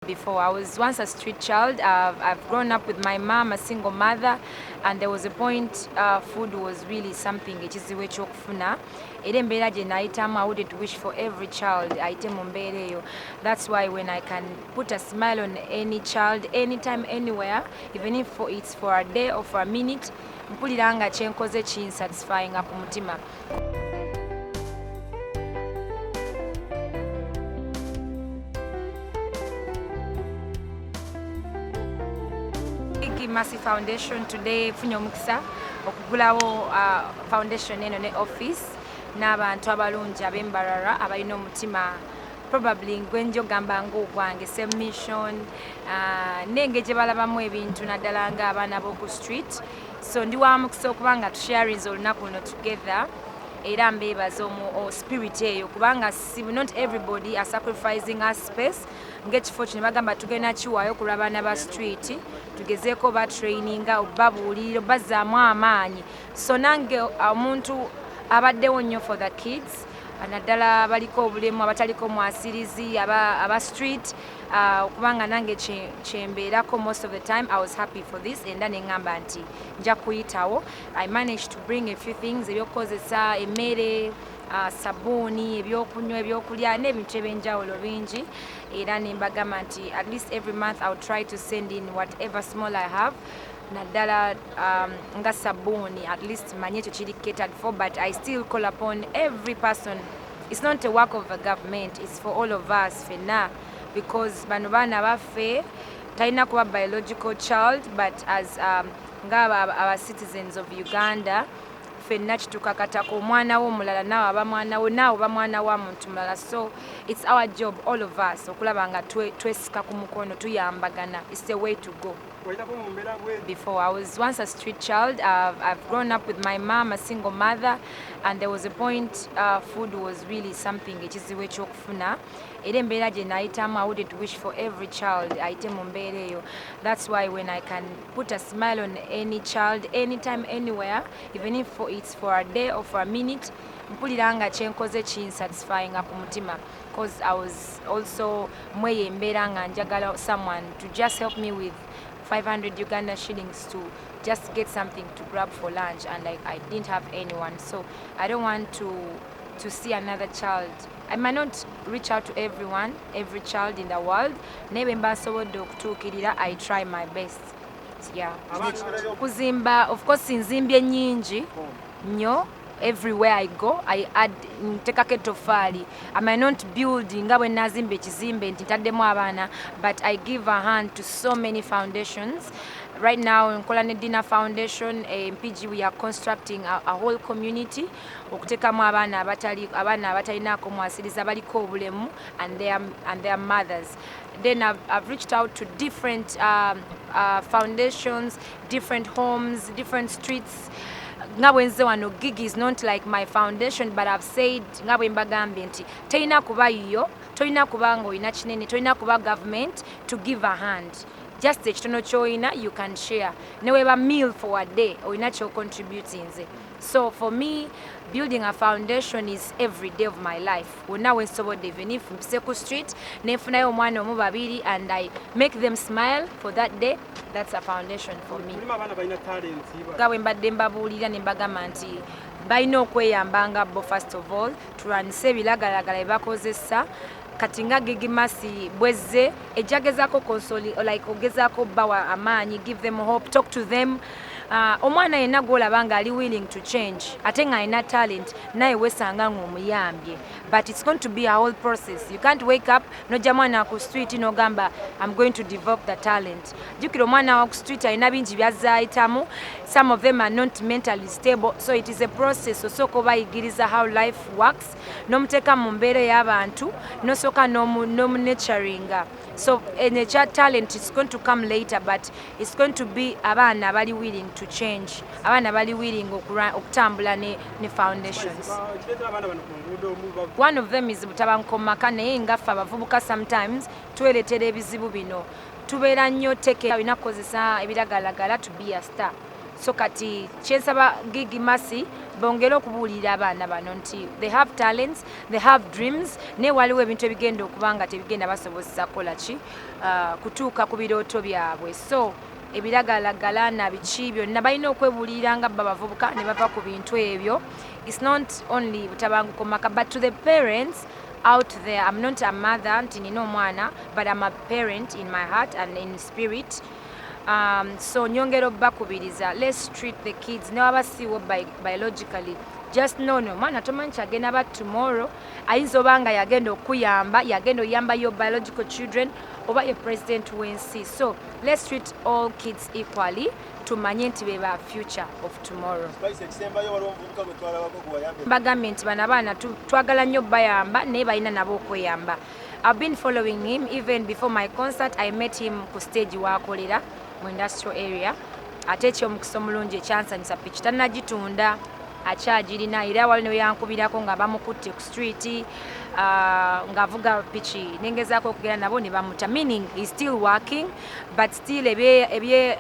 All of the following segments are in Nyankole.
Before I was once a street child. I've grown up with my mom, a single mother, and there was a point food was really something ekizibu ekyokufuna. Era embeera gye nayitamu, I wouldn't wish for every child ayite mu mbeera eyo. That's why when I can put a smile on any child, anytime, anywhere, even if it's for a day or for a minute, mpulira nga kyenkoze kinsatisfyinga ku mutima. Gigi Mercy Foundation today funye omukisa okugulawo foundation eno ne office n'abantu abalungi ab'embarara abalina omutima probably gwenja ogamba ng'ogwange same mission n'engeri gye balabamu ebintu naddala ng'abaana b'oku street. So ndi wa mukisa okuba nga tusharinze olunaku luno together, era mbeebaza omu spirit eyo kubanga si not everybody are sacrificing our space ng'ekifo kino bagamba tugenda kiwaayo ku lw'abaana ba street, tugezeeko batraininga, obabuulirira, obazzaamu amaanyi. So nange omuntu abaddewo nnyo for the kids, naddala abaliko obulemu, abataliko mwasirizi, aba street, okubanga nange kyembeerako most of the time. I was happy for this era neŋŋamba nti nja kuyitawo. I managed to bring a few things, ebyokukozesa, emmere, sabuuni, ebyokunywa, ebyokulya n'ebintu ebyenjawulo bingi. Era ne mbagamba nti at least every month I would try to send in whatever small I have, naddala nga sabuuni, at least manye ekyo kiri catered for. But I still call upon every person. It's not a work of the government, it's for all of us fenna, because bano baana baffe. Talina kuba biological child, but as nga aba citizens of Uganda ffenna kitukakatako. Omwana wo omulala naawe aba mwana wo, naawe oba mwana wa muntu mulala. So it's our job, all of us, okulaba nga twesika ku mukono, tuyambagana. It's the way to go. Before I was once a street child. I've grown up with my mom, a single mother, and there was a point food was really something ekizibu ekyokufuna. Era embeera gye nayitamu, I wouldn't wish for every child ayite mu mbeera eyo. That's why when I can put a smile on any child, anytime, anywhere, even if it's for a day or for a minute, mpulira nga kyenkoze kinsatisfyinga ku mutima, because I was also mweyo embeera nga njagala someone to just help me with 500 Uganda shillings to just get something to grab for lunch, and I didn't have anyone. So I don't want to see another child. I might not reach out to everyone, every child in the world, naye bwe mba nsobodde okutuukirira, I try my best. Yeah. Kuzimba, of course, nzimbye nnyingi nnyo. Everywhere I go, I add, ntekako ettofaali. I might not build nga bwe nazimba ekizimbe nti ntaddemu abaana, but I give a hand to so many foundations. Right now nkola ne Dina Foundation Mpigi. We are constructing a whole community okuteekamu abaana abatali, abaana abatalinaako mwasiriza, baliko obulemu and their mothers. Then I've reached out to different foundations, different homes, different streets. Nga bwe nze wano, Gigi is not like my foundation, but I've said nga bwe mbagambye nti terina kuba yiyo, tolina kuba nga olina kinene, tolina kuba government to give a hand. Just ekitono ky'olina you can share, neweba meal for a day, olina kyocontributinze. So for me, building a foundation is every day of my life. Wonna wensobodde, even if mpise ku street nenfunayo omwana omu, babiri, and I make them smile for that day, that's a foundation for me. Mulimu abaana balina talents. Nga bwe mbadde mbabuulira ne mbagamba nti balina okweyambanga bo. First of all, tulwanise ebiragalalagala bye bakozesa. Kati nga Gigi Mercy bwezze ejja gezaako console, like ogezaako bawa amaanyi, give them hope, talk to them. Omwana yenna gwolaba nga ali willing to change ate ng'alina talent, naye wesanga ng'omuyambye. But it's going to be a whole process. You can't wake up nojja mwana ku street n'ogamba, "I'm going to develop the talent." Jjukira omwana wa ku street alina bingi byazzaayitamu. Some of them are not mentally stable, so it is a process. Osooka obayigiriza how life works, n'omuteeka mu mbeera ey'abantu, n'osooka n'omunurturinga. So ekya talent is going to come later, but it's going to be abaana abali willing to change, abaana bali willing okutambula ne foundations. Kireetera abaana bano ku nguudo One of them is butabanguko mu maka. Naye ngaffe abavubuka sometimes twereetera ebizibu bino. Tubeera nnyo teke olina kukozesa ebiragalagala to be a star. So kati kyensaba Gigi Mercy bongere okubuulirira abaana bano nti they have talents, they have dreams, naye waliwo ebintu ebigenda okuba nga tebigenda basobozesa kukola ki kutuuka ku birooto byabwe. So ebiragalalagala na biki byonna balina okwebuulirira nga bo abavubuka ne bava ku bintu ebyo. It's not only butabanguko mu maka but to the parents out there. I'm not a mother nti nina omwana, but I'm a parent in my heart and in spirit. So nyongera obbakubiriza, let's treat the kids newaba siwo biologically, just know no mwana tomanyi kyagenda ba tomorrow, ayinza oba nga yagenda okuyamba, yagenda oyamba your biological children oba ye president w'ensi. So let's treat all kids equally, tumanye nti be ba future of tomorrow. Spice, ekisembayo, waliwo omuvubuka gwe twalabako gwe wayambye. Mbagambye nti bano abaana twagala nnyo bayamba, naye balina nabo okweyamba. I've been following him even before my concert. I met him ku stage wakolera mu industrial area. Ate ekyomukisa omulungi ekyansanyusa, piki tannagitunda, akyagirina, era wali ne yankubirako nga bamukutte ku street ng'avuga piki, nengezaako okugenda nabo ne bamuta, meaning he still working, but still ebye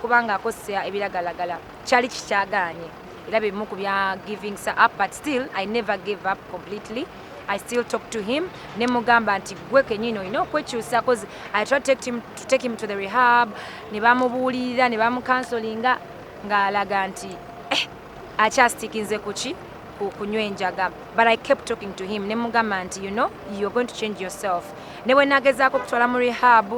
kubanga akozesa ebiragalagala kyali kikyagaanye, era bimu ku bya giving up, but still I never gave up completely. I still talk to him ne mugamba nti gwe kenyini olina okwekyusa, cause I tried to take him to the rehab ne bamubuulirira ne bamukansolinga ng'alaga nti akyasitikinze kuki ku kunywa enjaga, but I kept talking to him ne mugamba nti you know you're going to change yourself, ne bwe nagezaako okutwala mu rehab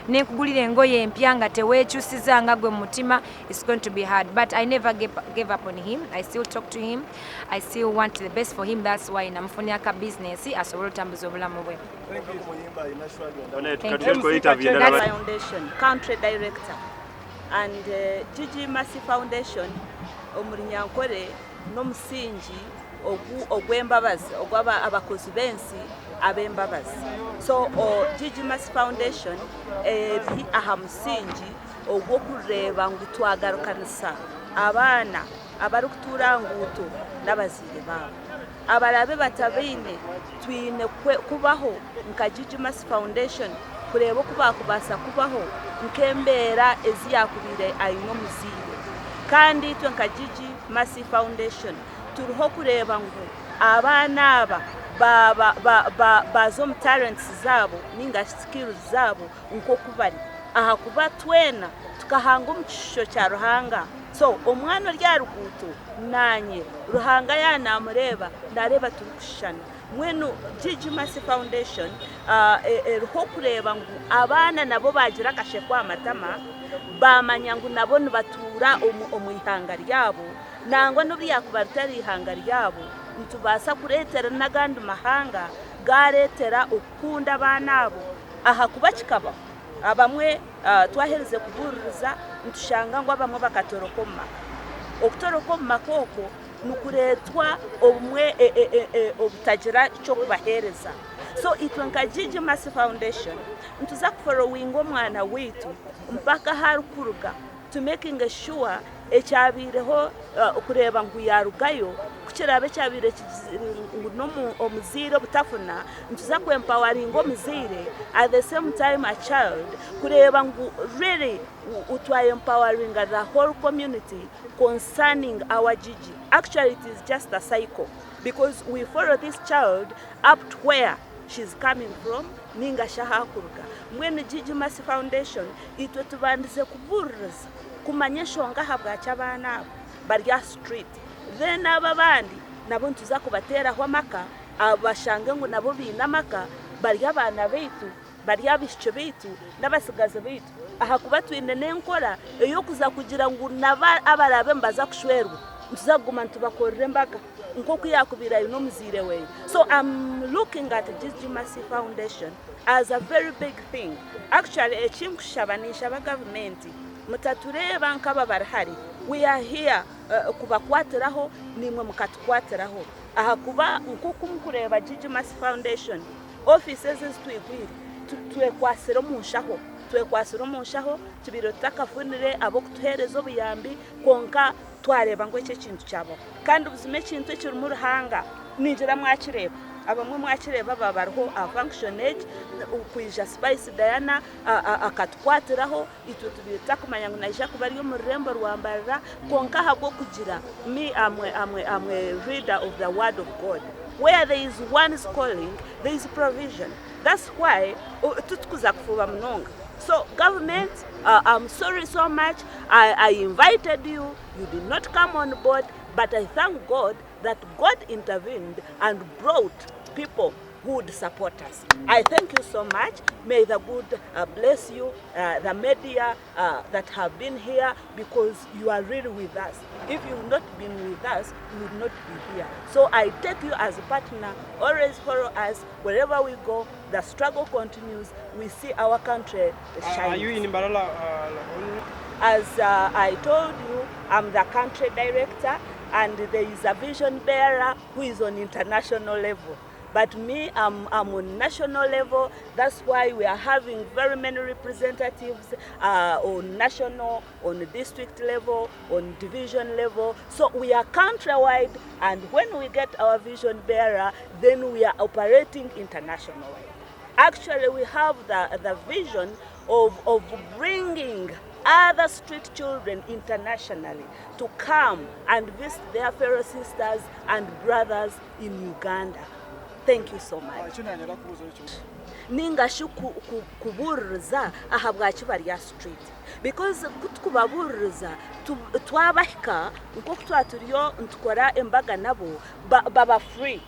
nenkugulira engoye empya nga teweekyusiza nga gwe mu mutima, it's going to be hard. But I never gave up on him. I still talk to him. I still want the best for him. That's why namufunira ka business asobole otambuza obulamu bwe. Muyimba alina swag. Thank you. Kati interview endala. Foundation country director and Gigi Mercy Foundation omuri Nyankore n'omusingi ogw'embabazi ogw'aba abakozi b'ensi ab'embabazi. So Gigi Mercy Foundation eri aha musingi ogw'okureeba ngu twagarukanisa abaana abarikutuura aha nguuto n'abazaire baabo abarabe batabaine. Twine kubaho nka Gigi Mercy Foundation kureeba oku bakubaasa kubaho nk'embeera ezi yakubaire aine omuzaire. Kandi itwe nka Gigi Mercy Foundation turiho kureeba ngu abaana aba baza omu talents zaabo ninga skills zaabo nk'oku bari, ahakuba twena tukahanga omu kishusho kya Ruhanga. So omwana ori aha ruguuto naanye Ruhanga yaanamureeba nareeba turikushushana. Mbwenu Gigi Mercy Foundation eriho kureeba ngu abaana nabo bagira akasheko aha matama, bamanya ngu nabo nibatuura omu ihanga ryabo, nangwa n'obu ryakuba ritari ihanga ryabo, nitubaasa kureetera n'agandi mahanga gareetera okukunda abaana abo, ahakuba kikabaho abamwe twaherize kubuuririza nitushanga ngu abamwe bakatoroka omu maka. Okutoroka omu maka okwo nikureetwa obumwe obutagira ky'okubaheereza. So itwe nka Gigi Mercy Foundation nituza kuforowinga omwana waitu mpaka ahu arikuruga, to making sure ekyabaireho kureeba ngu yarugayo. Ku kiraabe kyabaire ngu n'omuzaire obutafuna, nituza kwempoweringa omuzaire, at the same time a child, kureeba ngu really twayempoweringa the whole community concerning our Gigi. Actually, it is just a cycle because we follow this child up to where she's coming from ninga shi ahakuruga. Mbwenu Gigi Mercy Foundation itwe tubandize kubuuririza kumanya enshonga ahabwaki abaana abo bari aha street, then abo abandi nabo nituza kubateeraho amaka, bashange ngu nabo baine amaka, bari abaana baitu, bari abaishiki baitu n'abatsigazi baitu, ahakuba twine n'enkora ey'okuza kugira ngu nabo abaraabe nibaza kushwerwa nituza kuguma nitubakorera embaga nk'oku yaakubaire aine omuzaire weye. So I'm looking at Gigi Mercy Foundation as a very big thing. Actually, ekinkushaba, ninshaba gavumenti mutatureeba nk'aba bari hare. We are here kubakwatiraho, nimwe mukatukwatiraho, ahakuba nk'oku mukureeba Gigi Mercy Foundation ofiisi ezi ezitwigwire, twekwasire omu nshaho, twekwasire omu nshaho, tubaire tutakafunire ab'okutuheereza obuyambi, kwonka twareeba ngu eki ekintu kyabaho. Kandi buzima ekintu ekirimu Ruhanga ningira mwakireeba. Abamwe mwakireeba aba bariho aha function egi, kwija Spice Diana akatukwatiraho, itwe tubaire tutakumanya ngu naija kuba ari omu rurembo rwa Mbarara, kwonka ahabw'okugira me am am a reader of the word of God, where there is one's calling, there is provision. That's why titukuza kufuuba munonga. So government, I'm sorry so much, I invited you, you did not come on board, but I thank God that God intervened and brought people who would support us. I thank you so much. May the good bless you, the media that have been here, because you are really with us. If you would not been with us, we would not be here. So I take you as a partner. Always follow us wherever we go. The struggle continues. We see our country Are you shining. in Mbarara only? As I told you, I'm the country director and there is a vision bearer who is on international level. But me, I'm on national level. That's why we are having very many representatives on national, on district level, on division level. So we are countrywide, and when we get our vision bearer, then we are operating internationally. Actually, we have the vision of bringing other street children internationally to come and visit their fellow sisters and brothers in Uganda. Thank you so much. Ninga shi kubuuririza ahabwaki bari aha street because ku tukubabuuririza twabahika nk'oku twaba turiyo nitukora embaga nabo baba free.